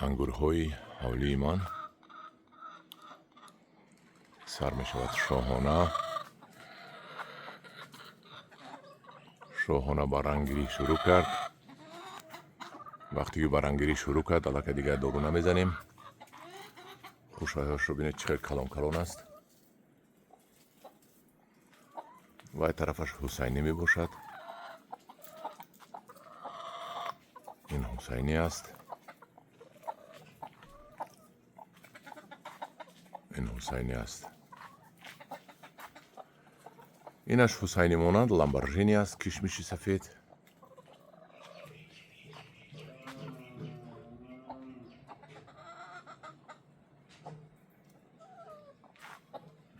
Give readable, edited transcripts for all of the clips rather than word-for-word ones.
Ангурҳои ҳавлии ман сар мешавад. Шоҳона, шоҳона ба ранггирӣ шурӯъ кард. Вақте ки ба ранггирӣ шурӯъ кард, аллакай дигар дору намезанем. Хушояшро бинед, чӣ хел калон калон аст. Вай тарафаш Ҳусайнӣ мебошад. Ин Ҳусайнӣ аст, ин Ҳусайнӣ аст. Инаш Ҳусайнӣ монанд Ламборжини аст, кишмиши сафед.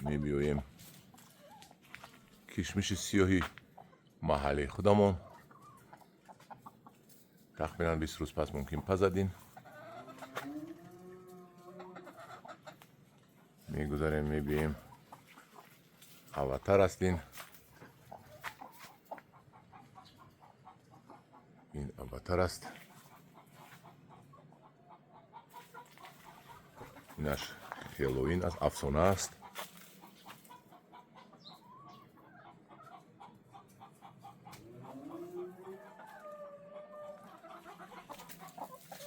Мебиёем, кишмиши сиёҳи маҳаллии худамон. Тахминан 20 рӯз пас мумкин пазадин. Мегузарем, мебием, Аватар аст. Ин Аватар аст. Инаш Хеллоуин аст, Афсона аст.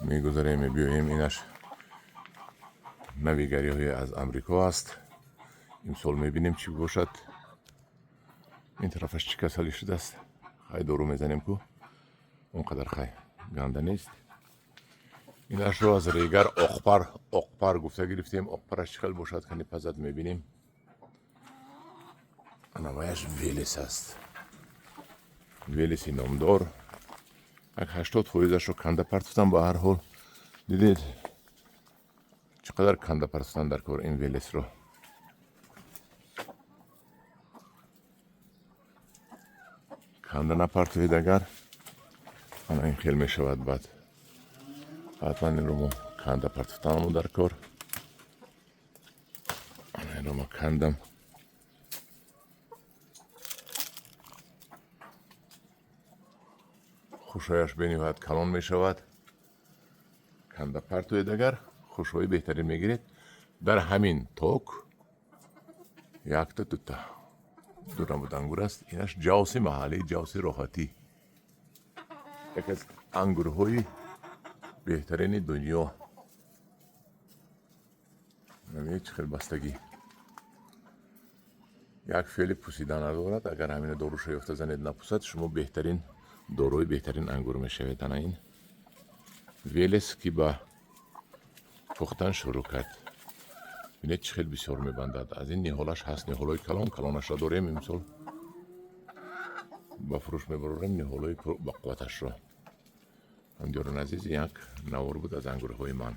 Мегузарем, мебиёем, инаш навигариҳое аз Амрико аст. Имсол мебинем, чӣ бошад. Ин тарафаш чӣ касалӣ шудааст? Хай, дору мезанем ку, он қадар хай ганда нест. Инашро аз Регар Оқпар, Оқпар гуфта гирифтем. Оқпараш чӣ хел бошад, кани пазад, мебинем. Анаваяш Велес аст, Велеси номдор. Як 80 фоизашро канда партофтам. Ба ҳар ҳол, дидед, чӣ қадар канда партофтан дар кор. Ин Велесро канда напартоед агар, ана ин хел мешавад. Баъд ҳатман инро мо канда партофтанамо дар кор. Ана инро мо кандам. Хушояш бениҳоят калон мешавад. Канда партоед агар, хушои беҳтарин мегиред. Дар ҳамин ток якта, дута, ду намуд ангур аст. Инаш ҷавси маҳаллӣ, ҷавси роҳатӣ, яке аз ангурҳои беҳтарини дунё. Чӣ хел бастагӣ, як феъли пусида надорад. Агар ҳамина доруша ёфта занед, напусад, шумо беҳтарин дорои беҳтарин ангур мешавед. Ана ин Велес, ки ба пухтан шурӯъ кард. Бинед, чӣ хел бисёр мебандад. Аз ин ниҳолаш ҳаст, ниҳолҳои калон калонашро дорем. Имсол ба фурӯш мебарорем ниҳолҳои бақувваташро. Ҳамдиёрон азиз, як навор буд аз ангурҳои ман.